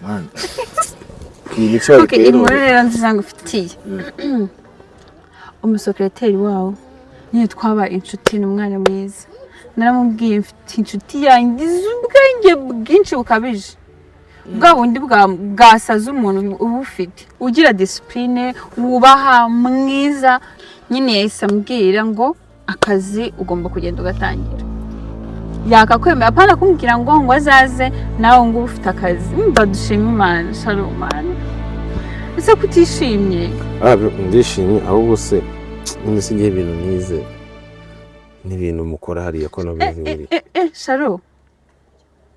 Man. Iyi mico yawe Okay, rero. Inkuru rero nziza ngufitiye, umusekereteri wawo nyine twabaye inshuti, ni umwana mwiza. Naramubwiye, mfite inshuti yanjye izi ubwenge bwinshi bukabije, bwa bundi bwasaza umuntu uba ufite, ugira discipline, wubaha, mwiza nyine. Yahise ambwira ngo akazi ugomba kugenda ugatangira, yakakwemera, apana kumbwira ngo azaze nawe ngo ube ufite akazi. Mba dushima Imana. Shalom, Mana, ese kutishimye? Ah, ndishimye. Ahubwo se none se ngiye ibintu nize n'ibintu mukora hariya ko nabizi buri Eh, eh, Sharo,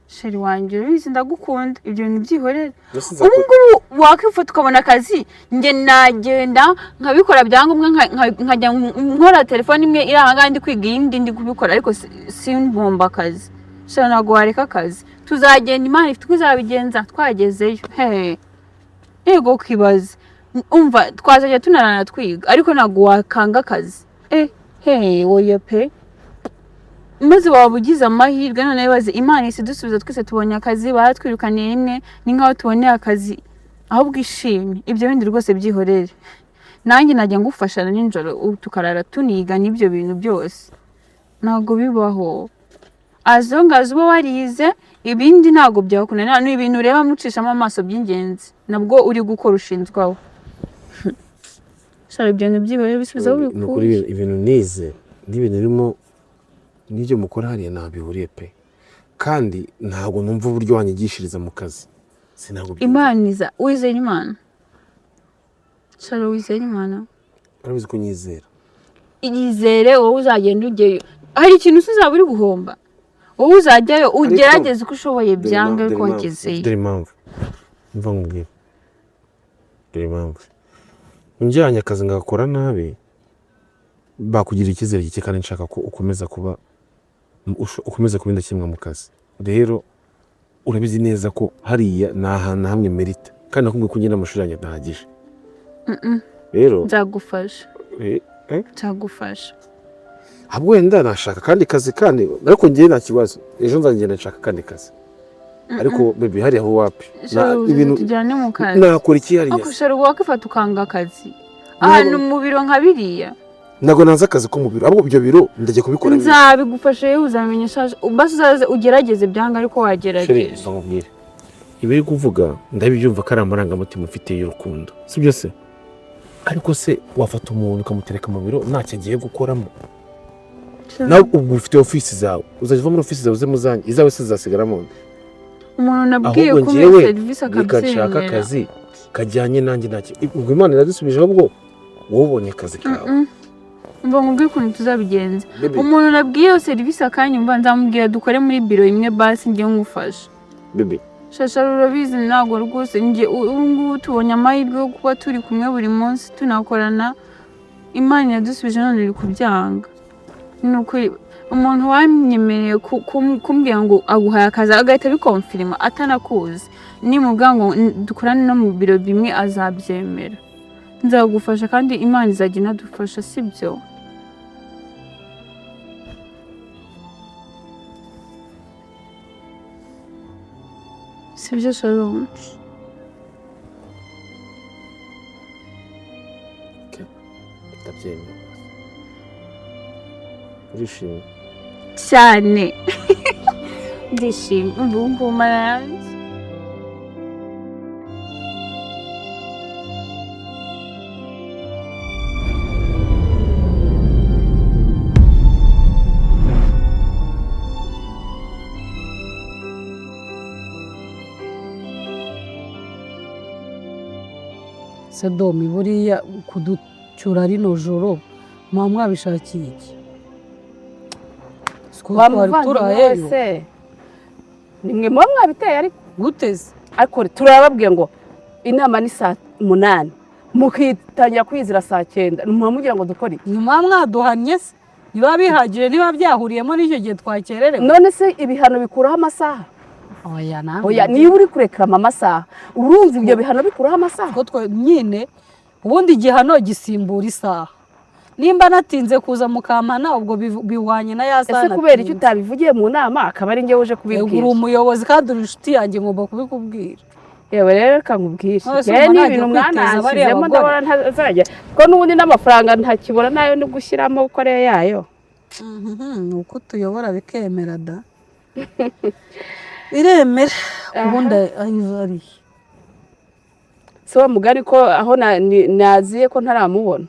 chéri wanjye, urabizi ndagukunda, ibyo bintu byihorere. Ubu ngubu wakwifata ukabona akazi, njye nagenda nkabikora byangombwa, nkajya nkora telefone imwe iri aha ngaha ndi kwiga, iyindi ndi kubikora, ariko simbomba akazi. Sharo, ntabwo wareka akazi. Tuzagenda, Imana ifite uko izabigenza twagezeyo. He, yego, kwibaza, umva, twazajya tunarana twiga, ariko ntabwo wakanga akazi. Eh, he, oya pe. Maze waba ugize amahirwe none bibaze, Imana isi dusubiza twese tubonye akazi, baratwirukaniye rimwe, ni nkaho tuboneye akazi. Ahubwo ishimye, ibyo bindi rwose byihorere. Nanjye najya ngufasha na nijoro, ubu tukarara tuniga n'ibyo bintu byose ntabwo bibaho. As long as uba warize, ibindi ntabwo byakunanira. Ni ibintu ureba mucishamo amaso by'ingenzi, nabwo uri gukora ushinzwaho. Shara, ibyo bintu byihorere, bisubiza aho Ni ukuri ubikuye. Ibintu nize n'ibintu birimo n'ibyo mukora hariya ntabwo bihuriye pe. Kandi ntabwo numva uburyo wanyigishiriza mu kazi, sinabwo byumva. Imana iza. Wizera Imana, Shara? Wizera Imana? Urabizi ko nyizera. Yizere wowe, uzagenda ujyeyo, hari ikintu uzaba uri guhomba? Wowe uzajyayo ugerageze uko ushoboye, byange ariko wagezeyo. Dore impamvu, mva nkubwire, dore impamvu unjyanye akazi ngakora nabi, bakugira icyizere gike, kandi nshaka ko ukomeza kuba indakemwa mu kazi. Rero urabizi neza ko hariya ni ahantu hamwe merita, kandi nakubwiye ko ngenda amashuri yanjye adahagije. Rero Nzagufasha. Eh, eh? Nzagufasha. Ahubwo wenda nashaka akandi kazi kandi, ariko njyewe nta kibazo, ejo nzagenda nshaka akandi kazi, ariko baby, hariya ho wapi. Shara, ibintu tujyane mu kazi. Nakora iki hariya? Ariko Shara, wakifata ukanga akazi ahantu mu biro nka biriya? Ntabwo nanze akazi ko mu biro, ahubwo ibyo biro ndajya kubikora neza. Nzabigufasha yewe, uzamenya ishaje. Basi uzaze ugerageze, byanga ariko Chéri, wagerageje. mva nkubwire, ibi uri kuvuga ndabibyumva ko ari amarangamutima ufite y'urukundo, si byo se? Ariko se wafata umuntu ukamutereka mu biro ntacyo agiye gukoramo? Nawe ubwo ufite ofisi zawe, uzajya uva muri ofisi zawe uze mu zanjye, izawe se zizasigaramo nde? Umuntu nabwiye Ahubwo ko njyewe muri serivisi reka nshaka akabyemera. akazi kajyanye nanjye, ntacyo. Ubwo Imana iradusubije, ahubwo wowe ubonye akazi kawe. Mva nkubwire ukuntu tuzabigenza. Baby. Umuntu nabwiye iyo serivisi akanyumva, nzamubwira dukore muri biro imwe, basi njye ngufasha. Baby. Shashara, urabizi ntabwo rwose njye ubu ngubu tubonye amahirwe yo kuba turi kumwe buri munsi tunakorana. Imana iradusubije none iri kubyanga. Ni ukuri, umuntu wanyemereye kumbwira ngo aguhaye akazi, agahita abikonfirima atanakuzi, nimubwira ngo dukorane no mu biro bimwe, azabyemera. Nzagufasha kandi Imana izajya inadufasha, sibyo? Sibyo, Shalom? Ndabyemera. Urishimye? Cyane, ndishimye ubu ngubu yanjye. Sedomi, buriya kuducyura rino joro muba mwabishakiye iki? Siko Wa twari muvandimwe turayeyo. Wese ni mwe muba mwabiteye, ariko Guteze? Ariko turababwira ngo inama ni saa 8, mukitangira kwizira saa 9, muba mugira ngo dukore iki? Nyuma mwaduhannye se niba bihagije, niba byahuriyemo n'icyo gihe twakererewe? None se ibihano bikuraho amasaha? Oya, ntabwo. Oya, niba uri kurekarama amasaha, urumva ibyo bihano bikuraho amasaha? Ko twe nyine ubundi igihano gisimbura isaha. Nimba natinze kuza mukampana, ubwo bihwanye na ya saha Ese kubera icyo natinze. utabivugiye mu nama, akaba ari njyewe uje Yego, uri kubibwira? umuyobozi kandi uri inshuti yanjye, ngomba kubikubwira. Yewe rero reka nkubwire, None se yewe ubwo ni ntajya ibintu kwiteza bariya mwanashyizemo, bagore? Ndabona ntazajya kuko n'ubundi n'amafaranga ntakibona nayo ni gushyiramo kuko ariyo yayo. Ni uko tuyobora bikemera da, biremera ubundi ari Si wa mugani ko aho naziye ko ntaramubona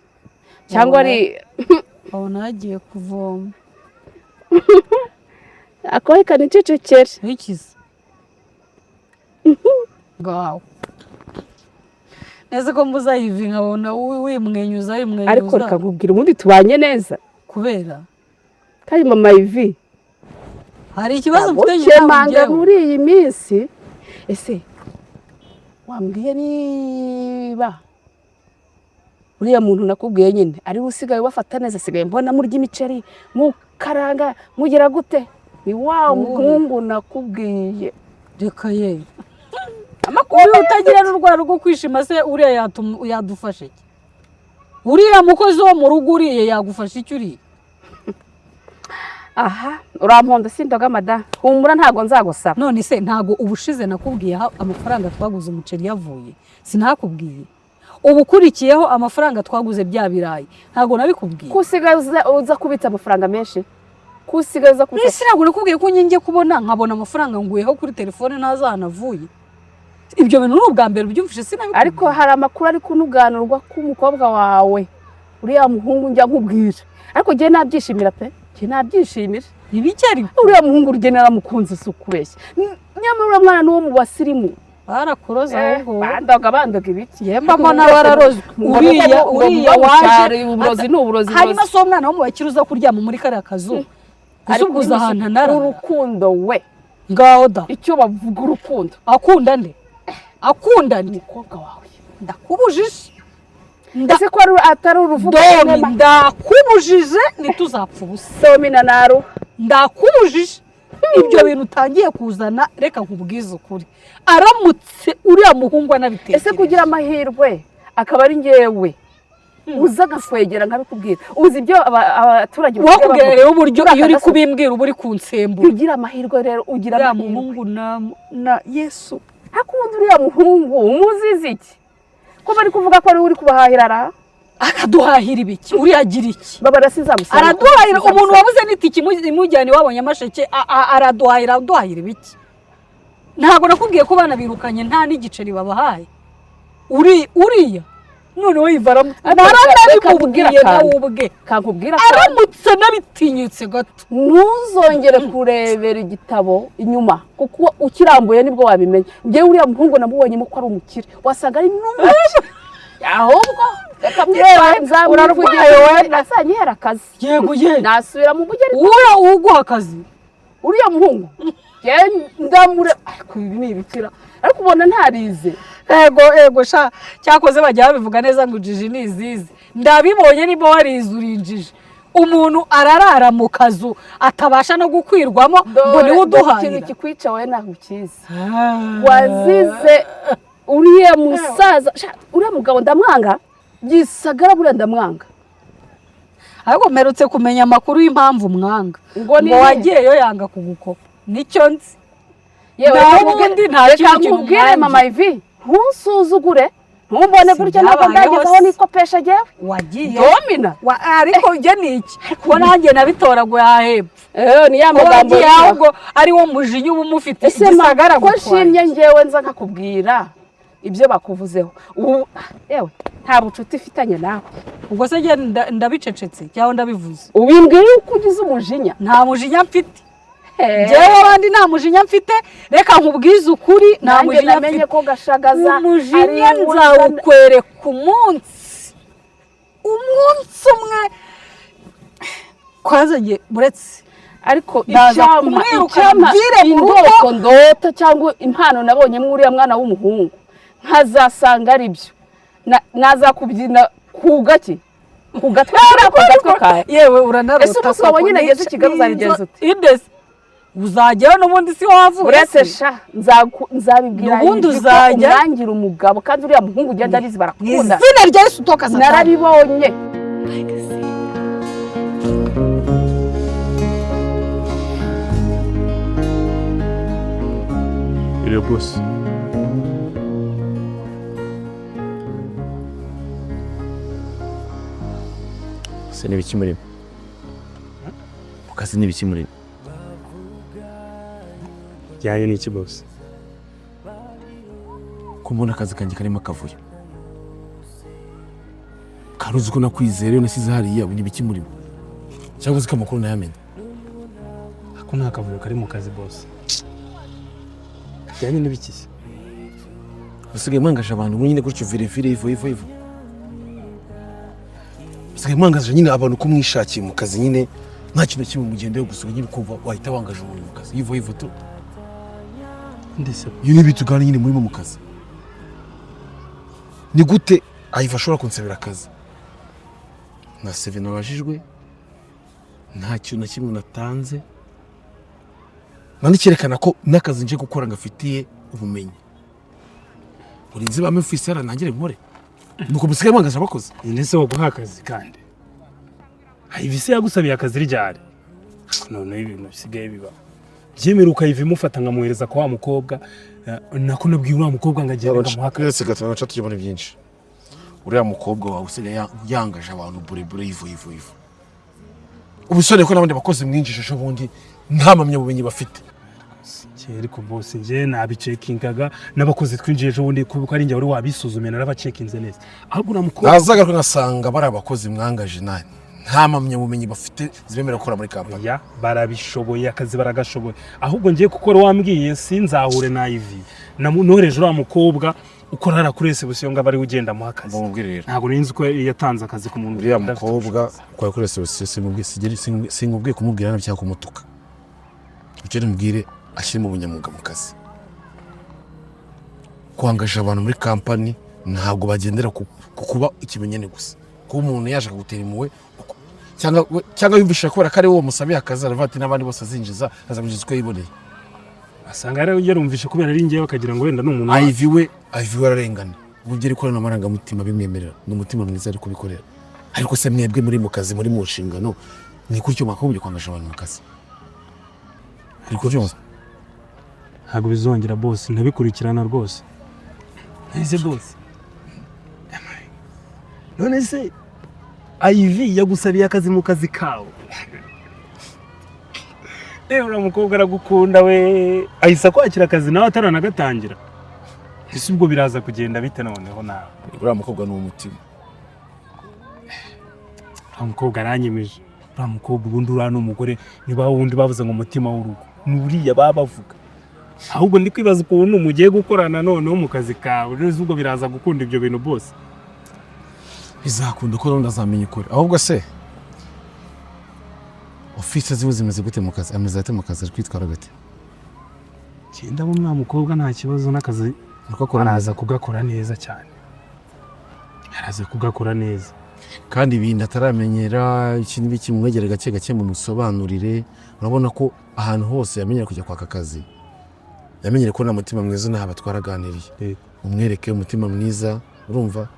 cyangwa ari Babona yagiye kuvoma. Akoheka nicecekere. Wikize ngaho neza ko mbuza yivi nkabona wimwenyuza wimwenyuza. Ariko reka nkubwire, ubundi tubanye neza. Kubera Kandi mama Ivi hari ikibazo mfite nyine. Gukemanga muri iyi minsi. Ese wambwiye niba uriya muntu nakubwiye nyine ariwe usigaye ubafata neza? Asigaye mbona murya imiceri, mukaranga, mugira gute? Ni wa Uwuhe? muhungu nakubwiye. Reka ye, amakuru utagira n'urwara rwo kwishima se, uriya yadufasha iki? Uriya mukozi wo mu rugo uriye yagufasha icyo uriye? Aha uramponda, sindoga mada, humura ntabwo nzagusaba. None se ntago ubushize nakubwiye aho amafaranga twaguze umuceri yavuye? Sinakubwiye? Ubu ukurikiyeho amafaranga twaguze bya birayi, ntago nabikubwiye? Ko usigaye uza kubitsa amafaranga menshi, ko usigaye uza kubitsa? Mbese ntabwo nakubwiye ko njye kubona nkabona amafaranga nguyeho kuri telefone ntazi ahantu avuye? Ibyo bintu ni ubwa mbere ubyumvise? Sinabikubwiye? Ariko hari amakuru ari kunuganurwa ko umukobwa wawe, uriya muhungu njya nkubwira, ariko njye nabyishimira pe, njye nabyishimira. Ibiki ariko? Uriya muhungu urugendo naramukunze, si ukubeshya. Nyamara uriya mwana ni uwo mu basirimu. Barakuroza ahubwo. Bandoga, bandoga ibiki? Yemba mbona bararozwe. Uriya waje Uburozi ni uburozi. Hanyuma si umwana wo mu bakire uza kuryama muri kariya kazu gusa, ubwo uza ahantu anarara. Urukundo we. Ngaho da. Icyo bavuga urukundo. Akunda nde? Akunda nde? Umukobwa wawe. Ndakubujije. Ese ko atari uruvuga? Domi, ndakubujije, ntituzapfa ubusa. Domina naru. Ndakubujije ibyo bintu utangiye kuzana. Reka nkubwize ukuri, aramutse uriya muhungu anabitekereje. Ese kugira amahirwe akaba ari njyewe uza agakwegera nkabikubwira, uzi ibyo abaturage basigaye Wakubwira bavuga? rero uburyo Uriya iyo uri kagasozi. kubimbwira uba uri kunsembura. Ugira amahirwe rero, ugira Uriya amahirwe. muhungu na Yesu. Hakundi uriya muhungu umuzizi iki, ko bari kuvuga ko ari we uri kubahahira ra? Akaduhahira ibiki? Uriya agira iki? Babara sinzagusaba. Araduhahira umuntu wabuze n'itike imujyana iwabo Nyamasheke, araduhahira, aduhahira ibiki? Ntabwo nakubwiye ko bana birukanye nta n'igiceri babahaye? Uriya noneho yiva Reka nkubwire naranabimubwiye nawe akantu. ubwe. Kankubwira akantu. Aramutse nabitinyutse gato. Ntuzongere kurebera igitabo inyuma, kuko ukirambuye nibwo wabimenya. Njyewe uriya muhungu namubonyemo ko ari umukire, wasanga ari n'umukire ahubwo. Reka mwitware, nzamwivugira. Urarwaye we. Nasanyihera akazi. Yego ye. Nasubira mu mujyi ariko. Uriya uguha akazi? Uriya muhungu njyewe ndamure, ariko ibi ni ibikira, ariko ubona ntarize. Ego ego sha, cyakoze bajya babivuga neza ngo injiji ni izizi. Ndabibonye, niba warize uri injiji. Umuntu ararara mu kazu atabasha no gukwirwamo ngo niwe Dore ikintu uduhahira. kikwica wowe ntabwo ukizi, wazize uriya musaza. Sha, uriya mugabo ndamwanga gisagara, buriya ndamwanga. Ariko mperutse kumenya amakuru y'impamvu mwanga. Ngo ni Ngo wagiyeyo yanga kugukopa, nicyo nzi. Yewe, Naho reka ubundi nta reka kindi kintu nkubwire mwangiye. Mama Ivi, ntusuzugure, ntumbone Si gutya, ntabwo byabayeho ndagezaho se. nikopesha jyewe. Wagiye Domina. Ariko njye ni iki ko nanjye nabitoraguye aha hepfo? Eh, ni ya Ko magambo wagiye yiba. ahubwo ari wo mujinya uba umufite. Ese ma Igisagara ko gutwaye. nshimye njyewe nza nkakubwira ibyo bakuvuzeho ubu, yewe nta bucuti ifitanye nawe. Ubwo se njye ndabicecetse cyangwa ndabivuze? Ubimbwira yuko ugize umujinya. Nta mujinya mfite njyewe, abandi nta mujinya mfite. Reka nkubwize ukuri, nta Nanjye mujinya namenye mfite. ko Gashagaza Umujinya ari we nzawukwereka umunsi umwe kwanza njye uretse Ariko Ndaza icyampa kumwirukana icyampa mvire mu rugo. Indoto ndota cyangwa impano nabonye muri uriya mwana w'umuhungu nkazasanga ari byo, nazakubyina ku gaki, ku gatwe, kuri ako gatwe kawe. Yewe, uranarota. Ese umunsi wabonye nageze i Kigali uzabigenza ute? Indese uzajyayo n'ubundi si wavuye Uretse se? sha, nzabibwira N'ubundi Ivy ko uzajya- umwangira umugabo, kandi uriya muhungu ugenda abizi Mu barakunda. izina rya Yesu utoka Satani. Narabibonye. Legacy. Iriya bose. Se n'ibiki murimo mu kazi? N'ibiki murimo? Bijyanye n'iki, boss? Ko mbona akazi kanjye karimo akavuyo, kandi uzi ko nakwizera, iyo nasize hariya, ubu n'ibiki murimo? Cyangwa uzi ko amakuru nayamenye? Ako nta kavuyo kari mu kazi, boss. Bijyanye n'ibiki se? Usigaye mwangaje abantu nyine gutyo vire vire, ivo ivo ivo. Usigaye mwangaje nyine abantu ko mwishakiye mu kazi nyine, nta kintu kimwe mugendeyo gusa nyine, ukumva wahita wangaje umuntu mu kazi ivo ivo tu. Ndetse Iyo ni bitugana nyine murimo mu kazi. Ni gute ayiva ashobora kunsabira akazi na CV nabajijwe, nta kintu na kimwe natanze nandikerekana ko n'akazi nje gukora ngafitiye ubumenyi? Urinzi bame fisara nangire nkore, nuko musigaye mwangaje abakozi. Ndetse waguha akazi kandi Ivy se yagusabiye akazi ryari? Noneho ibintu bisigaye biba byemera ukayiva imufata nkamuhereza kwa wa mukobwa, nako nabwiye uriya mukobwa ngo agende nkamuha akazi. Twese gatatu gaca tujya muri byinshi. Uriya mukobwa wawe usigaye yangaje abantu burebure, ivu ivu ivu. Ubusore ko n'abandi bakozi mwinjije ejo bundi nta mpamyabumenyi bafite. Ariko boss, njye nabicekingaga n'abakozi twinjiye ejo bundi, kuko ari njye wari wabisuzumiye, narabacekinze neza. Ahubwo uriya mukobwa Nazagaruka ngasanga bari abakozi mwangaje nani nta mpamyabumenyi bafite zibemerera gukora muri kampani. Ya, barabishoboye, akazi baragashoboye. Ahubwo ngiye gukora wambwiye sinzahure na Ivy, nohereje uriya mukobwa ukora hariya kuri reception ngo abe ariwe ugenda amuha akazi. Mubwire rero. Ntabwo nari nzi ko yatanze akazi ku muntu Uriya udafite mukobwa ubushobozi. ukora kuri reception, sinkubwiye kumubwira nabi cyangwa kumutuka. Icyo mubwire, ashyire mu bunyamwuga mu kazi. Kwangaje abantu muri kampani ntabwo bagendera ku kuba ikimenyane gusa, kuba umuntu yaje akagutera impuhwe cyangwa yumvise kubera ko ari wowe musabiye akazi, aravuga ati n'abandi bose azinjiza azamwinjiza uko yiboneye. Asanga yari yarumvishe kubera ari njyewe, akagira ngo wenda ni umuntu Ivy we, Ivy we ararengana. Uburyo ari gukorana amarangamutima bimwemerera, ni umutima mwiza ari kubikorera. Ariko se mwebwe muri mu kazi, muri mu nshingano, ni gutyo mwakagombye kwangaje abantu mu kazi? Uri kubyumva? Ntabwo bizongera, boss, ndabikurikirana rwose. Ese boss, none se Ivy yagusabiye akazi mu kazi kawe? Rero uriya mukobwa aragukunda we, ahise akwakira akazi nawe ataranagatangira. Ese ubwo biraza kugenda bite noneho nawe? Uriya mukobwa ni umutima. Uriya mukobwa aranyemeje. Uriya mukobwa ubundi, uriya ni umugore, niba wundi bavuze ngo umutima w'urugo ni uriya baba bavuga. Ahubwo ndi kwibaza ukuntu mugiye gukorana noneho mu kazi kawe. Rero ubwo biraza gukunda ibyo bintu bose? Bizakunda ko n'undi azamenya ukuri. Ahubwo se office ziwe zimeze gute mu kazi? Ameze ate mu kazi? Ari kwitwara gute? Genda mu mwa mukobwa nta kibazo n'akazi. Nuko akora neza. Araza kugakora neza cyane, araza kugakora neza. Kandi ibintu ataramenyera, iki n'ibiki, mumwegere gake gake mumusobanurire. Urabona ko ahantu hose yamenyera kujya kwaka akazi, yamenyere ko nta mutima mwiza ntabwo twaraganiriye. Umwereke umutima mwiza, urumva,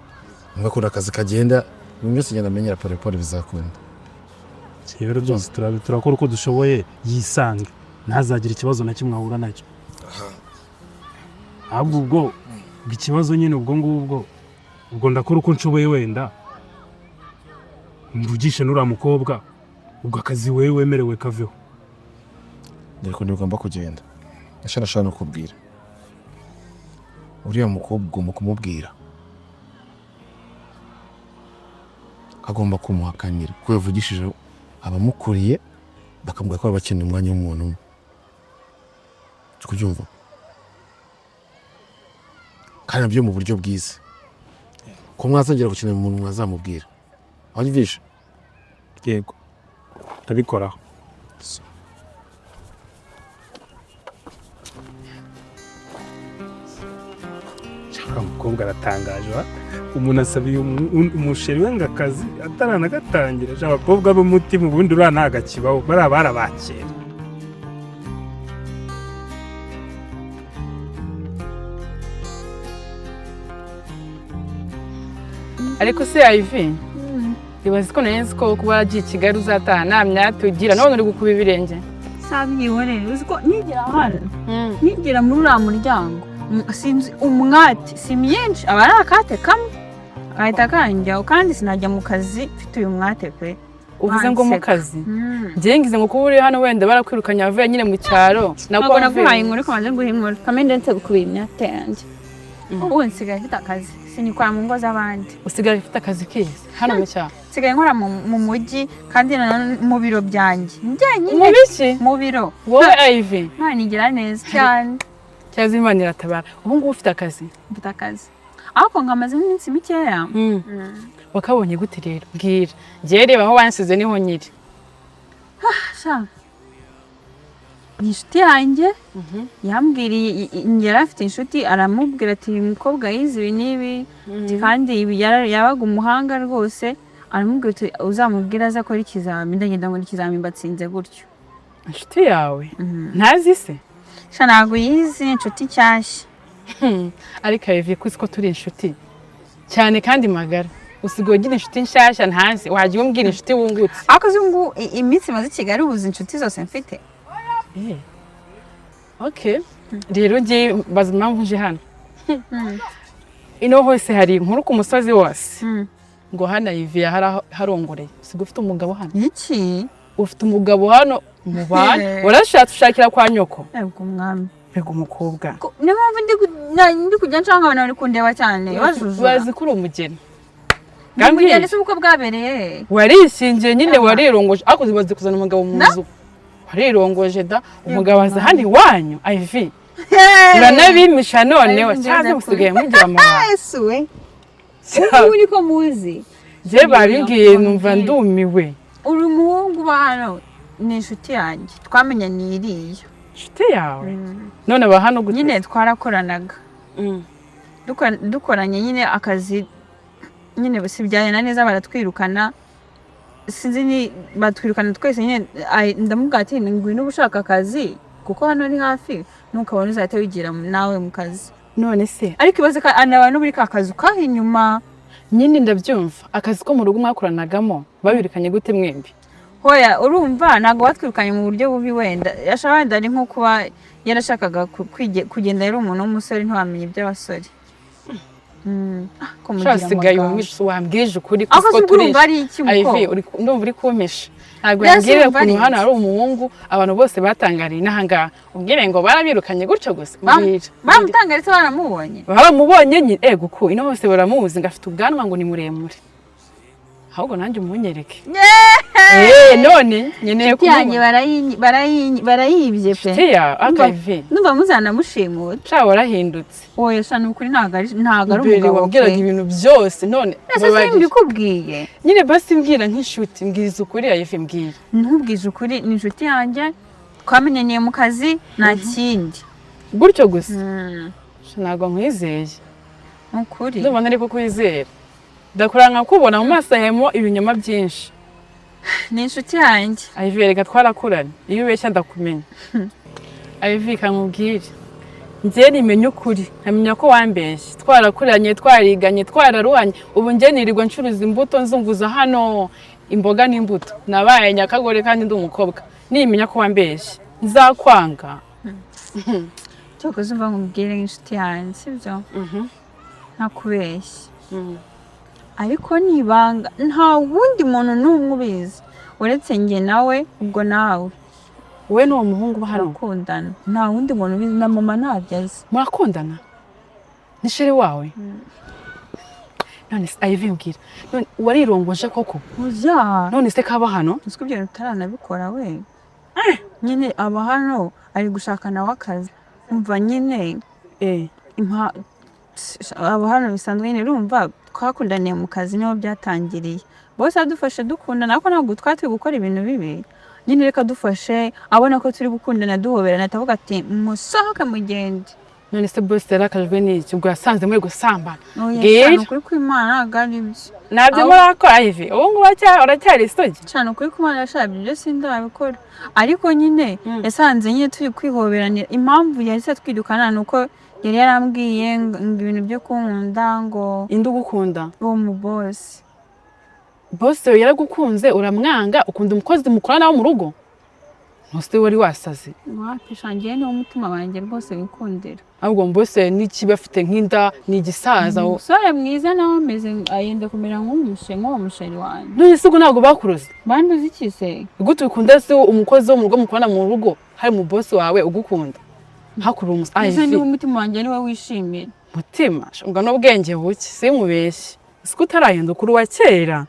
mugakora akazi kagenda, ibintu byose agenda amenyera pole pole, bizakunda. Rero byose turakora uko dushoboye yisange, ntazagire ikibazo na kimwe ahura nacyo. Ahubwo ubwo ikibazo nyine, ubwo ngubwo ubwo ndakora uko nshoboye, wenda mvugishe n'uriya mukobwa, ubwo akazi wewe wemerewe kaveho. Dore ko ntibigomba kugenda. Nashaka no kubwira uriya mukobwa, ugomba kumubwira, agomba kumuhakanira kuko yavugishije abamukuriye bakamubwira ko baba bakeneye umwanya w'umuntu umwe. Uri kubyumva? Kandi nabyo mu buryo bwiza, ko mwazongera gukenera umuntu mwazamubwira. Wanyumvishe? Yego, ndabikoraho. Uriya mukobwa aratangaje wa. Umuntu asabiye umusheri we ngo akazi ataranagatangira. Sha, abakobwa b'umutima ubundi uriya ntabwo akibaho, bariya barabakera. Ariko se Ivy, ibaze ko nari nzi ko kuba waragiye i Kigali uzataha nta myate ugira, none uri gukuba ibirenge. Sabyihorere. Uzi ko nigera hano, nigera muri uriya muryango, sinzi umwate si myinshi, aba ari akate kamwe gahita kanjyaho, kandi sinajya mu kazi mfite uyu mwate pe. Uvuze ngo mu Banseka. kazi? Njye ngize ngo kuba uri hano wenda barakwirukanye, wavuye nyine mu cyaro. Ntabwo naguhaye inkuru, kamaze nguha inkuru kamende nse gukubira imyate yanjye. Ubu nsigaye mfite akazi, sinikora mu ngo z'abandi. Usigaye ufite akazi keza hano mu cyaro? Nsigaye nkora mu mujyi, kandi nanone mu biro byanjye njyenyine. Mu biki? Mu biro. Wowe Ivy? Imana igira neza cyane. Cyaza Imana iratabara. Ubu ngubu ufite akazi? Mfite akazi, ariko nkamaze iminsi mikeya. Wakabonye gute rero? Mbwira, njyewe reba aho bansize niho nyiri. Sha, ni inshuti yanjye yambwiriye, yari afite inshuti, aramubwira ati: "Uyu mukobwa yize ibi n'ibi, ati, kandi ibi yabaga umuhanga rwose." Aramubwira ati: "Uzamubwire aze akora ikizami." Ndagenda nkora ikizami, mbatsinze gutyo. Inshuti yawe ntazi se? Sha, ntabwo yizi, inshuti nshyashya. Ariko Ivy, kuzi ko turi inshuti cyane kandi magara, usigaye ugira inshuti nshyashya ntazi, wajya umbwira inshuti wungutse. Ariko uzi ngo iminsi maze i Kigali, ubuze inshuti zose mfite. Okay, rero ngiye baza impamvu nje hano. Ino hose hari inkuru ku musozi wose ngo hano Ivy harongoreye, usigaye ufite umugabo hano. Iki? Ufite umugabo hano mu bana, warashatse ushakira kwa nyoko. Yego umwami. Mbega umukobwa! Niyo mpamvu ndi kujya nshaka abantu bari kundeba cyane bajujura. Bazi ko uri umugeni. Umugeni se ubukwe bwabereye he? Warishingiye nyine, warirongoje, ariko bazi kuzana umugabo mu nzu. Warirongoje da, umugabo aza hano iwanyu. Ivy, uranabimisha noneho. Ivy, cyaze ngeze musigaye mugira amabanga. Yesu we, ubu niko muzi. Njye babimbwiye numva ndumiwe. Uri umuhungu uba hano ni inshuti yanjye, twamenyaniye iriya. Inshuti yawe none aba hano gute? Nyine twarakoranaga. Dukoranye nyine akazi, nyine sibyagenda neza, baratwirukana. Sinzi ni batwirukana twese nyine. Ndamubwira ati: "Ngwino uba ushaka akazi, kuko hano ari hafi, nukabona uzahita wigira nawe mu kazi." None se? Ariko ibaze ko anaba no muri ka kazu kaho inyuma. Nyine ndabyumva, akazi ko mu rugo mwakoranagamo babirukanye gute mwembi? Hoya, urumva ntabwo batwirukanye mu buryo bubi. Wenda yashaka, wenda ari nko kuba yarashakaga kugenda, yari umuntu w'umusore, ntiwamenya iby'abasore. Ah, ko mugira Usigaye amagambo. umwishe, wambwije ukuri. Ariko kuko se ubwo urumva ari iki Ivy, muko? Ndumva uri kumpisha. Ntabwo Mbese yambwira urumva ari ukuntu hano iki? hari umuhungu abantu bose batangariye n'ahangaha, ubwire ngo barabirukanye gutyo gusa. Mbwira. Bamutangaritse, baramubonye. Baramubonye nyine, ego ko ino hose baramuzi, ngo afite ubwanwa, ngo ni muremure. Ahubwo nanjye umunyereke. None nkeneye Inshuti yanjye kumubona. Barayibye pe. Inshuti yawe akavi? Numva muzanamushimuta. Sha, warahindutse. Oya sha, ni ukuri, ntabwo ari Mbere umugabo wabwiraga pe. ibintu byose, none Ese babarira. simbikubwiye? Nyine basi mbwira nk'inshuti, mbwiza ukuri Ivy, mbwira. Ntubwije ukuri, ni inshuti yanjye, twamenyaniye mu kazi, nta kindi. Gutyo gusa? Sha, ntabwo nkwizeye. Ni ukuri. Ndumva ntari kukwizera, ndakura nkakubona mu maso harimo ibinyoma byinshi. Ni inshuti yanjye. Ivy, reka twarakuranye, iyo ubeshya ndakumenya. Ivy, kankubwire, njye nimenya ukuri nkamenya ko wambeshye, twarakuranye, twariganye, twararuhanye, ubu njye nirirwa ncuruza imbuto, nzunguza hano imboga n'imbuto, nabaye nyakagore kandi ndi umukobwa, nimenya ko wambeshye nzakwanga. Cyokoze umva nkubwire nk'inshuti yanjye, sibyo? Ntakubeshye, ariko ni ibanga, nta wundi muntu n'umwe ubizi uretse njye nawe, ubwo nawe. Wowe n'uwo muhungu uba hano? Turakundana, nta wundi muntu ubizi, na mama ntabyo azi. Murakundana? Ni chéri wawe? None se Ivy, mbwira, none warirongoje koko? Oya. None se kaba hano? Uzi ko ibyo bintu utaranabikora? We nyine aba hano ari gushaka nawe akazi, umva nyine aba hano bisanzwe nyine. Urumva twakundaniye mu kazi, niho byatangiriye. Bose adufashe dukundana, ariko ntabwo twari turi gukora ibintu bibi nyine. Reka dufashe abona ko turi gukundana, duhoberana, atavuga ati: "Musohoke mugende." None se bose yarakajwe n'iki ubwo yasanze muri gusambana? Oya. Bwira. Cyane, ukuri kw'Imana ntabwo ari byo. Ntabyo murakora Ivy? Ubu ngubu uracyari isugi? Cyane, ukuri kw'Imana yashabye, ibyo sindabikora, ariko nyine yasanze nyine turi kwihoberanira. Impamvu yahise atwirukana ni uko yari yarambwiye ngo ibintu byo kunkunda ngo Inde ugukunda? Uwo mu boss. Boss we yaragukunze uramwanga, ukunda umukozi mukorana wo mu rugo? Ntuse wari wasaze? Wapi, ngewe niwo mutima wanjye rwose wikundira. Ahubwo mbose n'ikiba afite nk'inda, ni igisaza. Umusore mwiza nawe ameze, yenda kumera nk'uwo musheri wanjye. None se ubwo ntabwo bakuroze? Banduze iki se? Gute ukunda se umukozi wo mu rugo mukorana mu rugo, hari mu boss wawe ugukunda hakuri umusa? Ese niwo umutima wanjye niwe wishimira. Mutima ubwo n'ubwenge buke, simubeshye, siko utarahinduka uri uwa kera.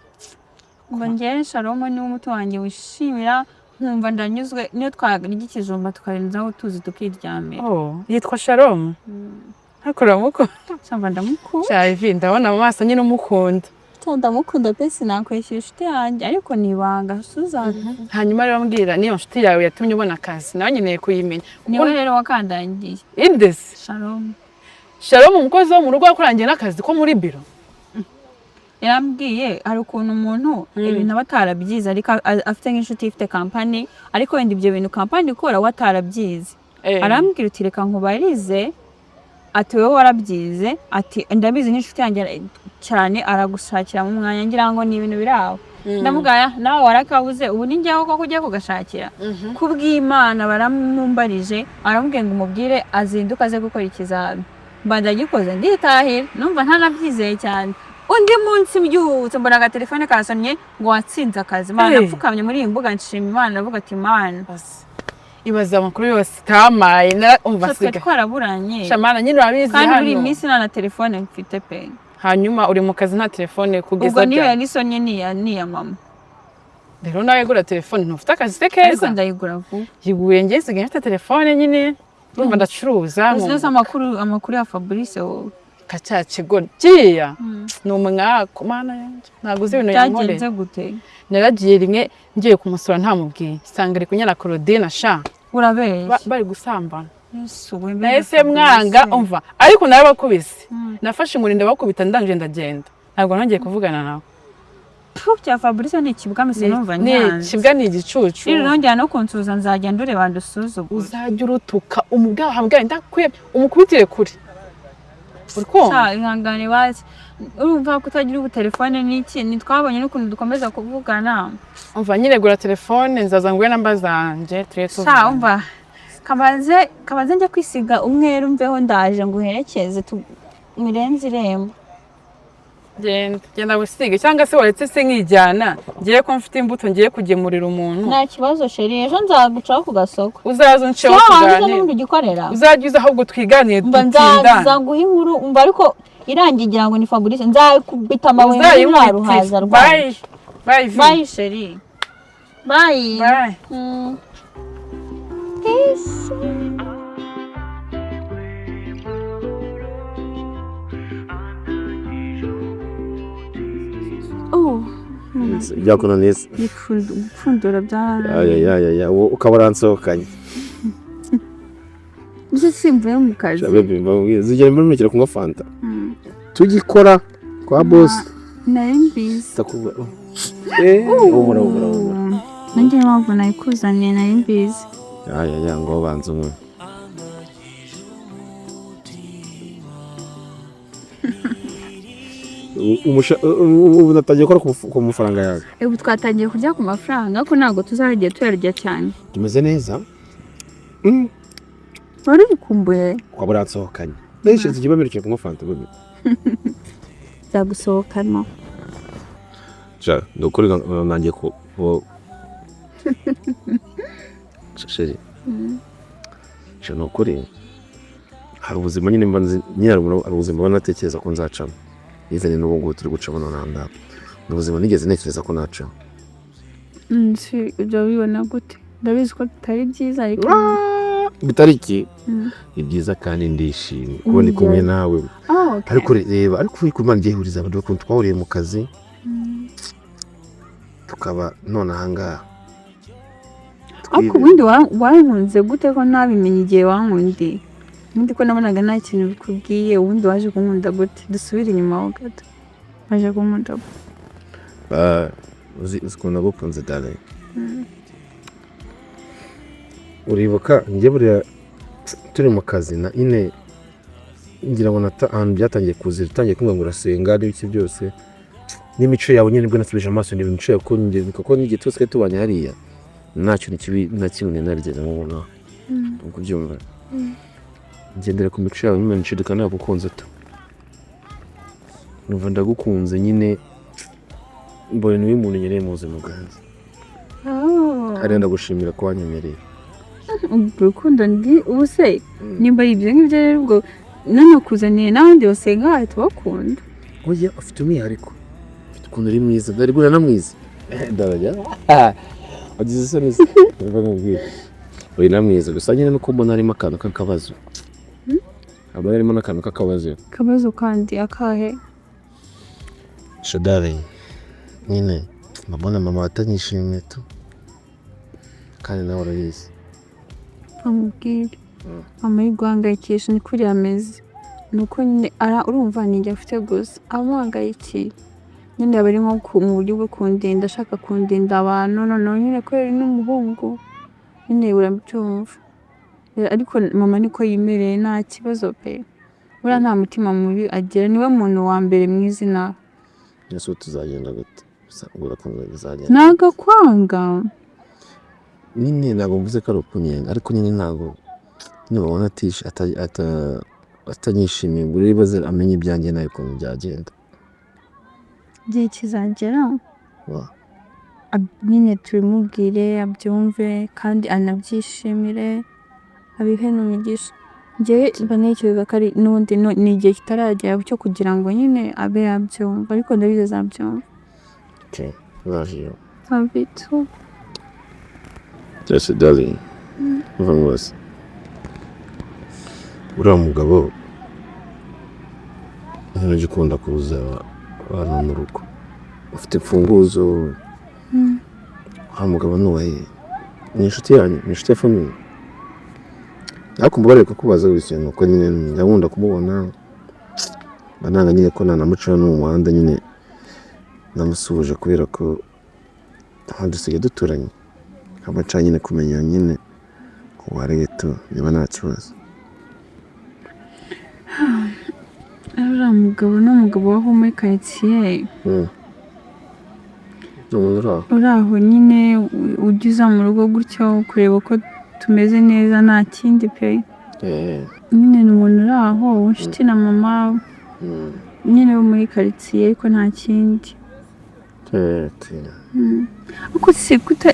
Ngo ngewe Shalom niwo umutima wanjye wishimira, nkumva ndanyuzwe niyo twarya ikijumba tukarenzaho utuzi tukiryamira. Oh, yitwa Shalom? Hakora muko. Cyangwa ndamukunda. Ivy, ndabona mu maso nyine umukunda. Ndamukunda pe, sinakwishyura inshuti yanjye, ariko ni ibanga, Suzanne. Hanyuma rero mbwira, niyo nshuti yawe yatumye ubona akazi, nawe nkeneye kuyimenya. Niwe rero wakandangiye. Indesi? Shalom. Shalom, umukozi wo mu rugo yakurangiye n'akazi ko muri biro? Yarambwiye hari ukuntu umuntu ibintu aba atarabyize, ariko afite nk'inshuti ifite kampani, ariko wenda ibyo bintu kampani ikora we atarabyize. Arambwira uti: "Reka nkubarize," ati: "Wowe warabyize," ati: "Ndabizi n'inshuti yanjye cyane, aragushakiramo umwanya." Ngira ngo ni ibintu biri aho. Ndamubwira: "Nawe warakabuze, ubu ni njyewe koko ugiye kugashakira?" Kubw'Imana baramumbarije, aramubwira ngo umubwire azinduke aze gukora ikizami. Mba ndagikoze, nditahira, numva ntanabyizeye cyane. Undi munsi mbyutse mbona agatelefone kasonnye ngo watsinze akazi. Mana! Hey. Napfukamye muri iyi mbuga nshima Imana, ndavuga ati: "Imana." Ibaza amakuru yose utamaye, umva. Twe Siga. twaraburanye. Shamana nyine urabizi. Kandi hano muri iyi minsi nta na telefone mfite pe. Hanyuma uri mu kazi nta telefone kugeza Ubwo niyo ryari? yari isonnye ni iya mama. Rero nawe gura telefone, ntufite akazi se Ariko keza? ndayigura vuba. Yiguye, njye nsigaye mfite telefone nyine, urumva ndacuruza. Uzi neza amakuru ya Fabrice wowe? Ka kigo giya ni umwako, Mana yanjye, ntabwo uzi ibintu yankoreye. Byagenze gute? Naragiye rimwe ngiye kumusura ntamubwiye, nsanga ari kumwe na Claudine sha. Urabeshya. Bari gusambana. Yesu we, mbega Nahise Fabrice. mwanga, umva, ariko narabakubise, nafashe inkoni ndabakubita, ndangije ndagenda, ntabwo nongeye kuvugana nawe. Puh, cya Fabrice ni ikibwa mise numva Ni nyanze. ikibwa, ni igicucu. Rero nongera no kunsuhuza nzagenda ureba ndusuzugura. Uzajya urutuka umubwaha bwawe, ndakwiye umukubitire kure, uri kumva? Sha, ihangane bazi, urumva kutagira ubu telefone n'iki, ntitwabonye n'ukuntu dukomeza kuvugana. Umva nyine, gura telefone, nzaza nguhe namba zanjye tujye Sha, tuvugana. umva, kabanze njya kwisiga umweru mveho, ndaje nguherekeze mirenze irembo. Genda, genda wisige, cyangwa se waretse se nkijyana ngiye ko mfite imbuto ngiye kugemurira umuntu. Nta kibazo chérie, ejo nzagucaho ku gasoko. Uzaza unceho. Cya wangiza Tuganire. n'ubundi ugikorera. Uzajya uza ahubwo twiganire. Mba Dutindane. nzaza nguha inkuru, umva, ariko irangiye igira ngo ni Fabrice, nzakubita amabuye muri rwa ruhaza Uzayinkubitire. rwanjye. Bye bye Vi. Bye chérie, bye. Bye. Peace. Oh, Byakunaniye se? Gupfundura byarananiye. Ayayayaya, ukaba uransohokanye. Mbese simvuye mu kazi. Baby, mbabwire, zigera muri mekera kunywa fanta tugikora kwa boss. Nari mbizi. Ndakubwira, eh, humura, humura, humura. Nanjye niyo mpamvu nayikuzaniye, nari mbizi. Ayaya, ngo banza unywe. Ubu natangiye gukora ku mafaranga yawe. Ubu twatangiye kurya ku mafaranga, ariko ntabwo tuzajya tuyarya cyane. Tumeze neza. Wari ubikumbuye. Waba uransohokanye benshi zigiye bamerekeye kunywa fanta, baby. Nzagusohokana. Ja, ni ukuri nangiye ku chérie. Sha, ni ukuri hari ubuzima nyine mba nzi nyine, hari ubuzima mba natekereza ko nzacamo, even n'ubu ngubu turi gucamo nonaha ngaha ni ubuzima nigeze ntekereza ko nacamo. Si ibyo bibona gute? Ndabizi ko bitari byiza, ariko Bitari iki? Ni byiza kandi ndishimye kuba ndi kumwe nawe. Oh, okay. Ariko reba, ariko uri kumana ngiye huriza abantu ukuntu twahuriye mu kazi tukaba none aha ngaha. Ariko ubundi wankunze gute ko ntabimenye igihe wankundiye? Ubundi ko nabonaga nta kintu bikubwiye, ubundi waje kunkunda gute? Dusubire inyuma ho gato, waje kunkunda gute? Ah, uzi ukuntu nagukunze, darling? Uribuka njye buriya turi mu kazi na ine, ngira ngo ahantu byatangiye kuzira, utangiye kumva ngo urasenga n'ibiki byose n'imico yawe nyine, nibwo nasubije amaso ndeba imico yawe, kuko n'igihe twese twari tubanye hariya. Nta kintu kibi na kimwe narigeze nkubona, uri kubyumva? Ngendera ku mico yawe nyine, nshiduka nagukunze tu. Numva ndagukunze nyine, mbona niwe muntu nkeneye mu buzima bwanjye. Kandi ndagushimira ko wanyemereye. Urukundo ndi ubu se nimba ari ibyo ngibyo rero, ubwo nanakuzaniye n'abandi basenga bahita bakunda. Oya, ufite umwihariko, ufite ukuntu uri mwiza, dore na mwiza darajya wagize isoni se? Reka nkubwire, uri na mwiza, gusa nyine nuko mbona harimo akantu k'akabazo, haba harimo n'akantu k'akabazo. Akabazo kandi akahe? Shadari nyine mbona mama atanyishimiye tu, kandi nawe urabizi. Amubwire mama ari guhangayikisha, ni kuriya ameze, ni uko nyine urumva ni njye afite gusa amuhangayikiye nyine, aba ari nko mu buryo bwo kundinda, ashaka kundinda abantu. Noneho nyine kubera ari n'umuhungu nyine, urabyumva. Ariko mama niko yimereye, nta kibazo pe. Buriya nta mutima mubi agira, niwe muntu wa mbere mwiza inaha. Ese ubu tuzagenda gute? Gusa urakumva bizagenda? Ntago akwanga. Nyine ntabwo mvuze ko ari ukunyenga, ariko nyine ntabwo nyine babona atanyishimiye ngo urebe aze amenye ibyanjye nawe ukuntu byagenda. Igihe kizagera nyine tubimubwire abyumve kandi anabyishimire, abihe n'umugisha. Njyewe mba ntekereza ko ari n'ubundi ni igihe kitaragera cyo kugira ngo nyine abe yabyumva, ariko ndabizi azabyumva. Okay, love you. Love you too. Just darling, uva rwose uriya mugabo ntujya ukunda kuza hano mu rugo, ufite imfunguzo. Uriya mugabo ni uwahe? Ni inshuti yanyu? Ni inshuti ya famille? Ariko mbabarire kukubaza buri kintu, kuko nyine ndakunda kumubona, mba nanga nyine ko nanamuca no mu muhanda nyine namusuhuje, kubera ko aha dusigaye duturanye, nkaba nshaka nyine kumenya nyine uwo ari tu, niba nta kibazo. Uriya mugabo ni umugabo waho muri karitsiye. Ni umuntu uri aho? Uri aho nyine, ujya uza mu rugo gutyo kureba ko tumeze neza, nta kindi pe. Nyine ni umuntu uri aho w'inshuti na mama nyine wo muri karitsiye, ariko nta kindi. Ariko se kuta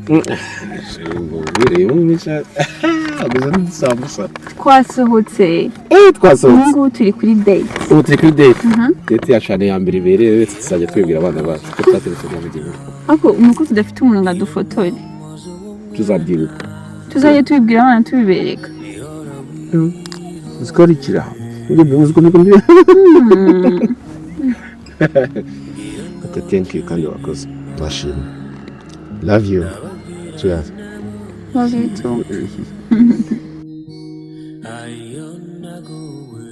Bireba gusa n'isambusa. Twasohotse. Ubu Twasohotse. Ngubu turi kuri date. Ubu turi kuri date. Date yacu ni iya mbere ibereye uretse tuzajya twibwira abana bacu ko twateretse mu gihugu. Ariko ni uko tudafite umuntu ngo adufotore. Tuzabyibuka. Tuzajya tubibwira abana, tubibereka. Uzi ko ari ikiraha, uzi ko niko. Ati thank you kandi wakoze, ndashimye, love you. Cheers. Love you too. Ayo naguwe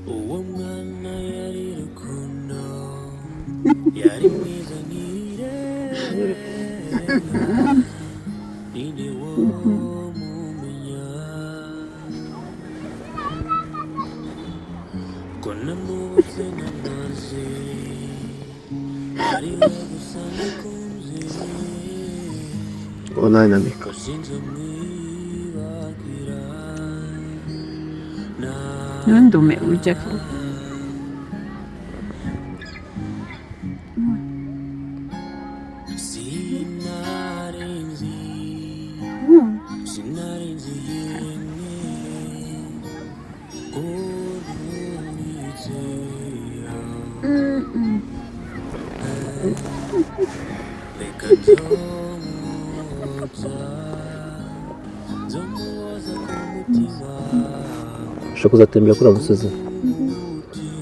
uwo mwana yari rukundo, yari mwiza nk'irera, ninde wo mumenya ko namubuze n'amazi, ari we gusa nakunze. Uwo nawe namika. Ko sinzamwibagira. Ntundume ujya. Sinarinzi, sinarinzi yemwe ko ntunyizera. Reka nzomuhoza, nzomuhoza ku mutima. Ushobora kuzatembera kuri uwo musozi,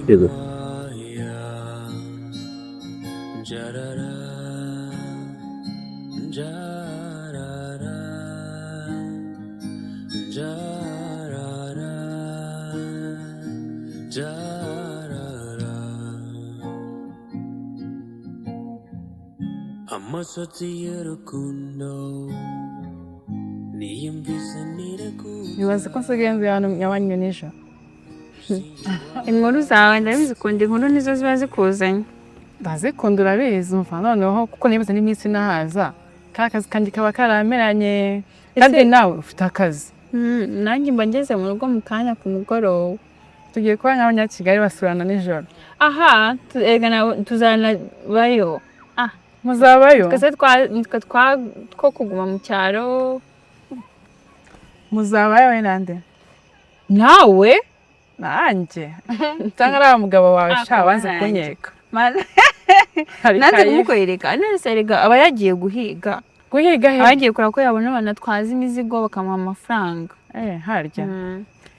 yego. Njarara, njarara, njarara, njarara. Amasotsi y'urukundo niyumvise nirakuze. Bibaza ko nsigaye nzi hano nyabanywe nijoro. Inkuru zawe ndabizikunda, inkuru nizo ziba zikuzanye. Ndazikunda, urabizi. Umva noneho, kuko nibuze n'iminsi nahaza, ka kazi kanjye kaba karameranye, kandi nawe ufite akazi. Nanjye mba ngeze mu rugo mu kanya ku mugoroba. Tugiye kuba nk'abanyakigali basurana nijoro. Aha, erega nawe tuzanabayo. Muzabayo? Twese nitwe two kuguma mu cyaro. Muzabayo we nande? Nawe. Nanjye cyangwa ari mugabo wawe? Ah, sha, wanze nanjye. kunyeka. Hari Nanze kayifu. kumukwereka none erega aba yagiye guhiga. Guhiga he? Aba yagiye kureba ko yabona abantu atwaza imizigo bakamuha amafaranga. Eh, harya.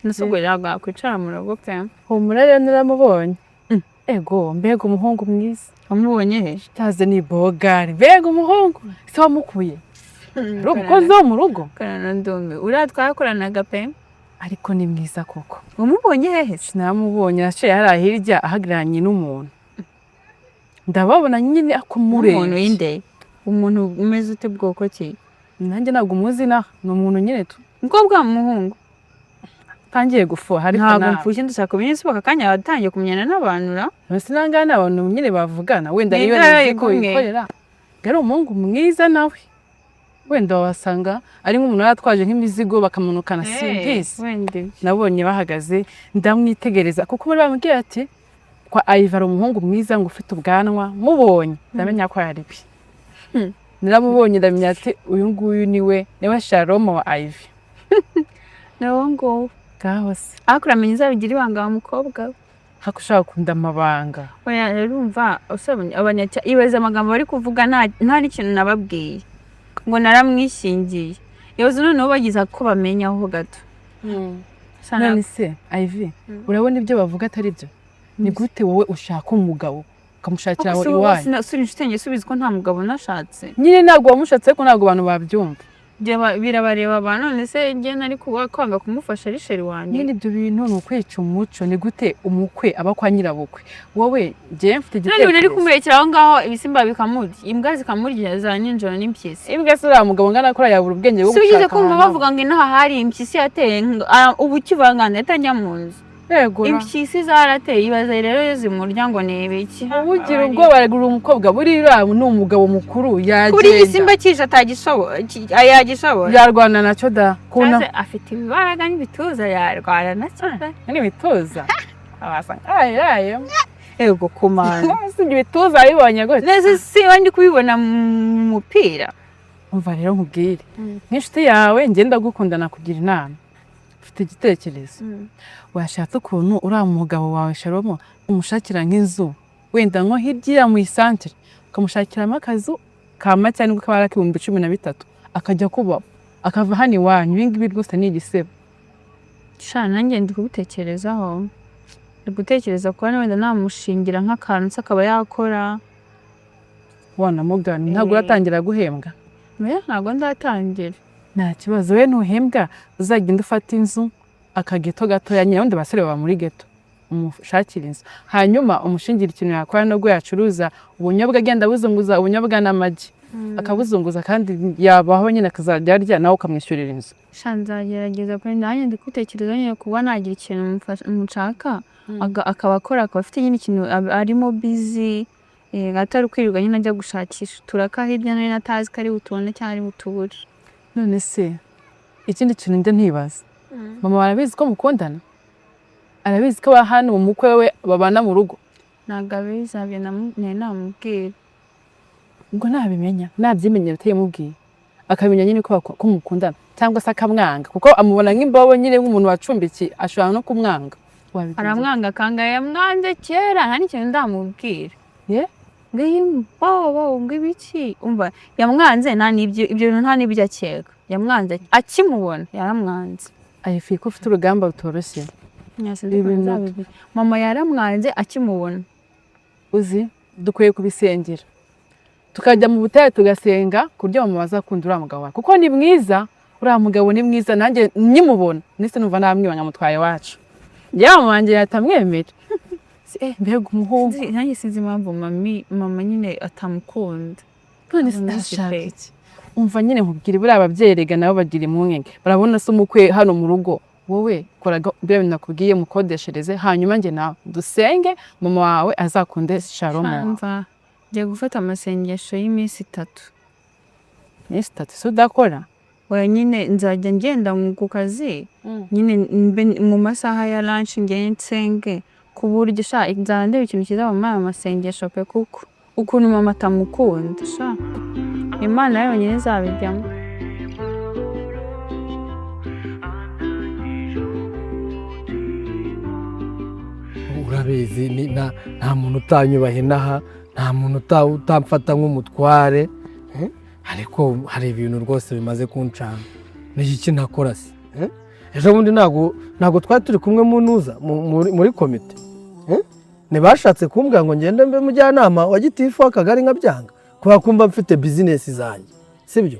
Nasugo ntabwo yakwicara mu rugo pe. Humura rero, naramubonye. Ego, mbega umuhungu mwiza! Wamubonye he? Cyaze ni bogari, mbega umuhungu! Se wamukuye ari umukozi wo mu rugo? Karana ndume, uriya twakoranaga pe. Ariko ni mwiza koko. Wamubonye hehe? Sinamubonye, aciye hariya hirya ahagararanye n'umuntu, ndababona nyine ako Umuntu murebye. w'inde? Umuntu umeze ute, bwoko ki? Nanjye ntabwo umuzi naha, ni umuntu nyine tu. Umukobwa, umuhungu? Tangiye gufuha ariko. Ntabwo Nawe mfushye, ndashaka kumenya ese aka kanya watangiye kumenyana n'abantu ra? sinangana n'abantu nyine bavugana wenda Ni niyo indaya nzi ko kumwe. yikorera, ari umuhungu mwiza nawe, wenda wasanga ari nk'umuntu yari atwaje nk'imizigo bakamanukana, simbizi. Wenda ibyo. Nabonye bahagaze, ndamwitegereza, kuko bari bamubwiye ati kwa Ivan ari umuhungu mwiza ngo ufite ubwanwa. Mubonye ndamenya ko yari we. Naramubonye ndamenya ati uyu nguyu niwe, niwe Shalom wa Ivy. Ni uwo nguwo. Ngaho se. Ariko uramenya uzabigira ibanga wa mukobwa we. Hako ushaka kunda amabanga. Oya, urumva usabye ibaze amagambo bari kuvuga, nta n'ikintu nababwiye ngo naramwishingiye. Ibaze noneho bagize ko bamenyaho gato. None se Ivy, urabona ibyo bavuga atari byo? Ni gute wowe ushaka umugabo ukamushakira aho iwanyu? Suri inshuti yanjye, subiza ko nta mugabo nashatse. Nyine ntabwo wamushatse, ariko ntabwo abantu babyumva. Birabareba abantu. None se njye nari kuba kwanga kumufasha ari chéri wanjye? Nyine ibyo bintu ni ukwica umuco. Ni gute umukwe aba kwa nyirabukwe? Wowe, njyewe mfite None ibintu ari igitekerezo. kumurekera aho ngaho, ibisimba bikamurya, imbwa zikamurya za nijoro n'impyisi. Imbwa se? Uriya mugabo ngana kuriya yabura ubwenge bwo Si wigeze gushaka kumva ahantu? bavuga ngo inaha hari impyisi yateye, ubu ukivangana itajya mu nzu? Yego ra. Impyisi zarateye, ibaze rero iyo zimurya ngo ni ibiki. Ugira ubwoba, aragura umukobwa, buriya ni umugabo mukuru, Kuri igisimba yagenda. kije yagishobora. Yarwana nacyo da kuna. Cyangwa se afite ibibaraga n'ibituza, yarwana nacyo pe. N'ibituza abasanga ayiraye. Ego kumana. Si ibyo bituza wabibonye gute? Neza si ndi kubibona mu mupira. Umva rero nkubwire, nk'inshuti yawe, ngenda gukunda, nakugira inama, ufite igitekerezo. Washatse ukuntu uriya mugabo wawe Shalomo umushakira nk'inzu, wenda nko hirya mu isantere, ukamushakiramo akazu ka make nibwo kaba ari ak'13,000, akajya kuba akava hano iwanyu. Ibi ngibi rwose ni igisebo. Sha, nanjye ndi kubitekerezaho, ndi gutekereza kuba wenda namushingira nk'akantu se akaba yakora. Wanamugana, ntabwo uratangira guhembwa? Oya, ntabwo ndatangira. Nta kibazo, we ntuhembwa, uzagenda ufata inzu akageto gatoya nyine, ubundi abasore baba muri geto. Umushakire inzu, hanyuma umushingire ikintu yakora, nubwo yacuruza ubunyobwa, agenda abuzunguza ubunyobwa n'amagi, akabuzunguza, kandi yabaho nyine, akazajya arya, nawe ukamwishyurira inzu. Sha, nzagerageza pe. Nanjye ndi kubitekereza nyine kuba nagira ikintu mushaka, akaba akora, akaba afite nyine ikintu arimo busy, atari kwirirwa nyine ajya gushakisha uturaka hirya no hino, atazi ko ari butubone cyangwa ari butubure. None se ikindi kintu njya ntibaza, mama barabizi ko mukundana? Arabizi ko hano umukwe we babana mu rugo? Ntabwo abizi, ntabyo nari namubwira. Ubwo nabimenya, nabyimenyera utayimubwiye, akamenya nyine ko mukundana, cyangwa se akamwanga kuko amubona nk'imbobo nyine, nk'umuntu wacumbikiye, ashobora no kumwanga. Wabigenza ute? Aramwanga akanga, yamwanze kera nta n'ikintu ndamubwira. Ye? Ngo iyi mbobo, ngo ibiki. Umva, yamwanze nta n'ibyo, ibyo bintu nta n'ibyo akeka, yamwanze akimubona, yaramwanze. Ayifiye ko ufite urugamba rutoroshye. Sinzi ukuntu nzabigira. Mama yaramwanze akimubona. Uzi dukwiye kubisengera, tukajya mu butayu tugasenga ku buryo mama bazakunda uriya mugabo wawe, kuko ni mwiza, uriya mugabo ni mwiza. Nanjye nkimubona nise numva namwiba nkamutwaye iwacu, njyewe mama wanjye yahita amwemera. Mbega umuhungu! Nanjye sinzi impamvu mama nyine atamukunda. None se Nzi ndashaka pe. iki? Umva nyine nkubwire, buriya ababyeyi rega nabo bagira impungenge, barabona se umukwe hano mu rugo. Wowe kora biriya bintu nakubwiye, mukodeshereze, hanyuma njye nawe dusenge, mama wawe azakunde Shalom wawe. Mva ngiye gufata amasengesho y'iminsi 3. Iminsi 3 se udakora? Oya nyine, nzajya ngenda ku kazi nyine, mbe mu masaha ya lunch ngende nsenge, ku buryo sha nzaba ndeba ikintu kizaba muri aya masengesho pe, kuko ukuntu mama atamukunda sha, Imana yonyine izabijyamo. Urabizi, nta muntu utanyubaha inaha, nta muntu utamfata nk'umutware, eh? Ariko hari ibintu rwose bimaze kuncanga. Ni iki ntakora se, eh? Ejo bundi ntabwo twari turi kumwe mu ntuza muri komite, eh? Ntibashatse kumbwira ngo ngende mbe mujyanama wa gitifu w'akagari nkabyanga, kubera ko mba mfite bizinesi zanjye, sibyo?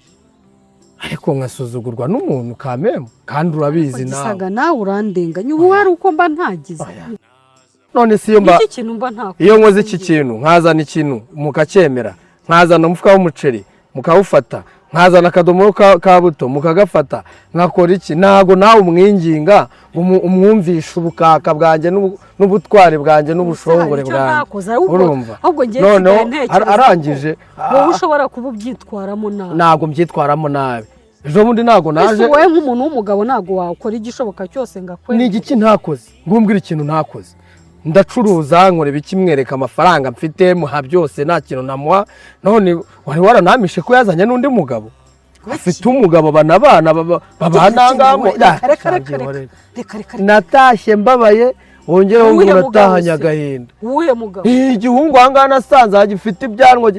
Ariko nkasuzugurwa n'umuntu kamemu, kandi urabizi nawe. Gisaga, nawe urandenganya. Ubu hari uko mba ntagize? None si iyo mba Iki kintu mba ntakoze? Iyo nkoze iki kintu, nkazana ikintu mukacyemera, nkazana umufuka w'umuceri mukawufata, nkazana akadomoro ka buto mukagafata, nkakora iki, ntago nawe umwinginga ngo umwumvishe ubukaka bwanjye n'ubutwari bwanjye n'ubushongore Icyo bwanjye. ntakoze, ahubwo Urumva? ahubwo ngiye Noneho nsigaye ntekereza ko arangije, wowe ushobora kuba ubyitwaramo nabi. Ntabwo mbyitwaramo nabi. Ejo bundi ntabwo naje. Ese wowe nk'umuntu w'umugabo ntabwo wakora igishoboka cyose ngo akwemere? Ni igiki ntakoze? Ngumbwira ikintu ntakoze. Ndacuruza, nkora ibiki, mwereka amafaranga mfite, muha byose, nta kintu namuha. None wari waranamishe ko yazanye n'undi mugabo, afite umugabo, banabana, babana ngamo. Reka, reka, reka, reka. Reka, reka. Natashye mbabaye, wongereho ngo Uwuhe mugabo uratahanye se? agahinda. Uwuhe mugabo? Igihungu aha ngaha nasanze gifite ibyanwa,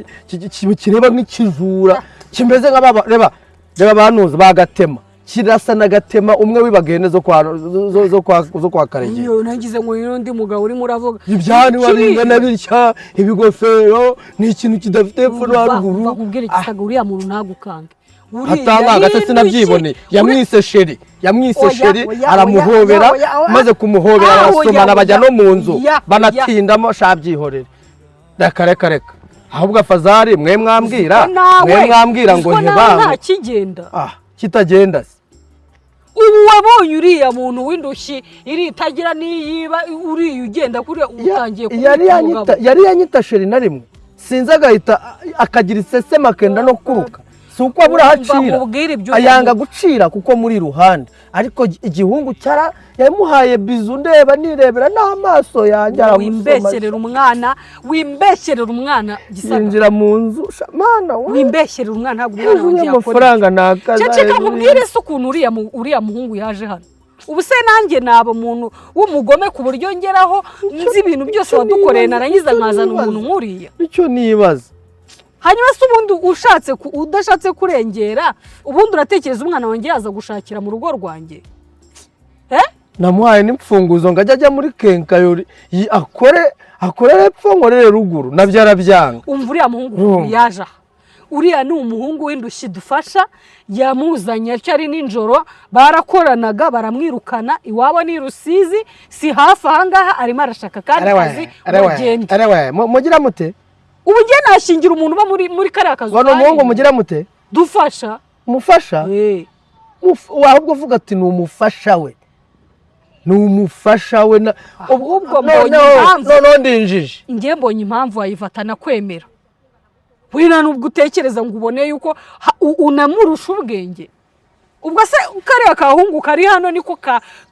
kireba nk'ikijura, kimeze nka baba, reba reba, banuza bagatema, kirasa n'agatema umwe wibaga ihene zo kwa Karegeya. Iyo nagize ngo ni undi mugabo urimo uravuga. Ibyanwa Kiri- bingana bitya, ibigofero, ni ikintu kidafite epfo no haruguru. Bakubwira, Gisaga, uriya muntu ntagukange. Uriya Atanga agata. ni Sinabyiboneye, yamwise chéri, yamwise Oya, chéri. oya, Aramuhobera. Oya, oya, oya. Maze kumuhobera, Ah, oya, barasomana, bajya oya. no mu nzu, Oya, oya. banatindamo. Shabyihorere, reka reka reka. Ahubwo afazari mwe mwambwira, Uziko nawe- mwe mwambwira ngo uziko nawe ntibange. nta kigenda. Ah, kitagenda se? Ubu wabonye uriya muntu w'indushyi iri itagira n'iyiba, uriya ugenda kuriya, utangiye Yari kumwita yanyita umugabo. Yari yanyita chéri na rimwe sinzi, agahita akagira iseseme, akenda no kuruka. Si uko abura aho Umva acira. nkubwire ibyo Ayanga gucira kuko muri iruhande, ariko igihungu cyara yamuhaye bizu, ndeba nirebera n'amaso yanjye, aramusoma. Wimbeshyerera umwana, wimbeshyerera umwana, Gisaga. Yinjira mu nzu sha, mana we. Wimbeshyerera umwana, ntabwo umwana Hejuru wanjye yakora. y'amafaranga nakaza. Ceceka nkubwire se ukuntu uriya muhungu yaje hano. Ubu se nanjye naba umuntu w'umugome ku buryo ngeraho nzi ibintu byose Icyo wadukoreye, nibaza, narangiza icyo nkazana nibaza. umuntu nk'uriya? Icyo nibaza. Hanyuma se ubundi ushatse udashatse kurengera, ubundi uratekereza umwana wanjye yaza gushakira mu rugo rwanjye, eh? Namuhaye n'imfunguzo ngo ajye ajya muri quincaillerie, akore, akorere epfo, nkorere ruguru, nabyo arabyanga. Umva, uriya muhungu Urumva. ukuntu yaje aha, uriya ni umuhungu w'indushyi dufasha, yamuzanye atyo ari nijoro, barakoranaga, baramwirukana. Iwabo ni i Rusizi, si hafi aha ngaha. Arimo arashaka kandi kazi ngo agende. Arewe, mugira mute? Ubu njye nashingira umuntu uba muri kariya kazu Ngo ni umuhungu kari? mugira mute? Dufasha. Mufasha? Eh. Ahubwo uvuga ati ni umufasha we, ni umufasha we Ahubwo mbonye noneho impamvu. Noneho ndinjije. Njye mbonye impamvu wayifata kwemera wenda nubwo utekereza ngo ubone yuko unamurusha ubwenge. Ubwo se kariya kahungu kari hano niko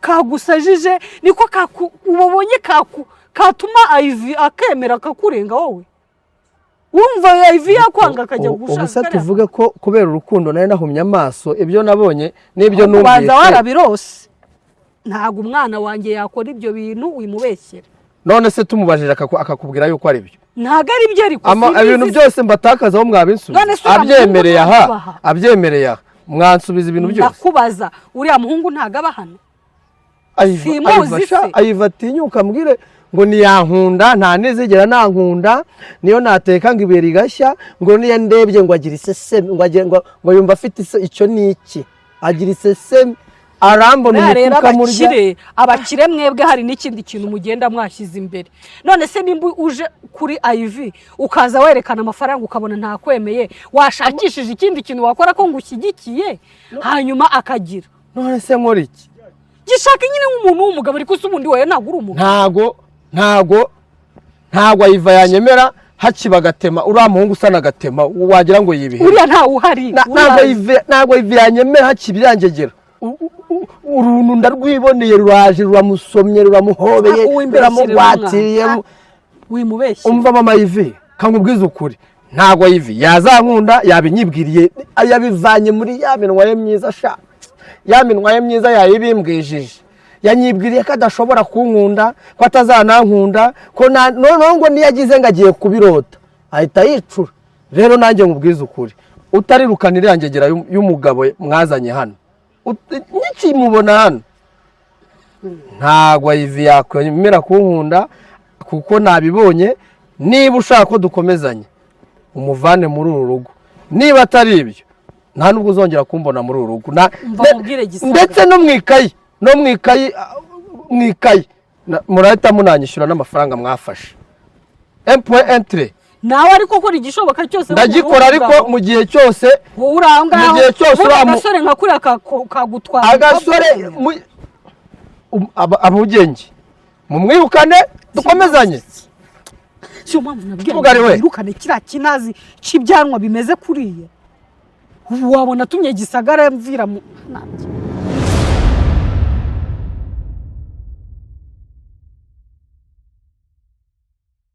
kagusajije, niko ubonye katuma Ayivi akemera akakurenga wowe? Wumva Ayivi yakwanga akajya Ubu gushaka se kariya? Tuvuge ko kubera urukundo nari nahumye amaso, ibyo nabonye n'ibyo Ubanza numvise. warabirose. Ntabwo umwana wanjye yakora ibyo bintu, wimubeshyera. None se tumubajije akakubwira yuko ari byo? Ntabwo ari byo, ariko simbizi. Ibintu byose mbatakazaho mwabinsubiza? None se uriya Abyemereye muhungu aha, ntakubaha? abyemereye aha, mwansubiza ibintu byose? Ndakubaza, uriya muhungu ntabwo aba hano? Simuzi Ayiva se. sha, Ayiva atinyuka ambwire ngo ntiyankunda, nta nizigera nankunda, niyo nateka ngo ibuye rigashya, ngo niyo ndebye ngo agira iseseme, ngo yumva afite icyo ni iki, agira iseseme, arambona Buriya rero umufuka murya. Abakire mwebwe hari n'ikindi kintu mugenda mwashyize imbere. None se nimba uje kuri Ayivi ukaza werekana amafaranga, ukabona ntakwemeye, washakishije ikindi kintu wakora ko ngushyigikiye, hanyuma akagira None se nkora iki? Gishaka nyine nk'umuntu w'umugabo, ariko se ubundi wowe ntabwo uri umugabo? Ntago ayiva yanyemera hakiba agatema, uriya muhungu usa n'agatema wagira ngo yibihe. Uriya ntawe uhari. Ntabwo Ive yanyemera hakiba irangegera. Uruntu ndarwiboneye, ruraje, ruramusomye, ruramuhobeye, ruramugwatiriye. Wimubeshye. Umva mama Ive, kangubwize ukuri, ntabwo Ive yazankunda. Yabinyibwiriye, yabivanye muri ya minwa ye myiza sha, ya minwa ye myiza yayibimbwijije. Yanyibwiriye ko adashobora kunkunda, ko atazanankunda, ko noneho ngo niyo agize ngo agiye kubirota ahita yicura. Rero nanjye nkubwize ukuri, utarirukana iriya ngegera y'umugabo mwazanye hano, nikimubona hano, ntabwo Ive yakwemera kunkunda kuko nabibonye. Niba ushaka ko dukomezanya, umuvane muri uru rugo. Niba atari ibyo, nta nubwo uzongera kumbona muri uru rugo. Umva mubwire, Gisaga. Ndetse no mu ikayi, mu ikayi murahita munanyishyura n'amafaranga mwafashe empuwe entire. Nawe ariko ukora igishoboka cyose. Ndagikora, ariko mu gihe cyose Wowe uri aho ngaho. Mu gihe cyose Ubundi agasore nka kuriya kagutwara. Agasore abugenge mumwirukane dukomezanye. Si yo mpamvu nabwiye Mugari ngo we. wirukane kiriya kinazi cy'ibyanwa bimeze kuriya. Ubu wabona atumye Gisagara mvira mu nabyo.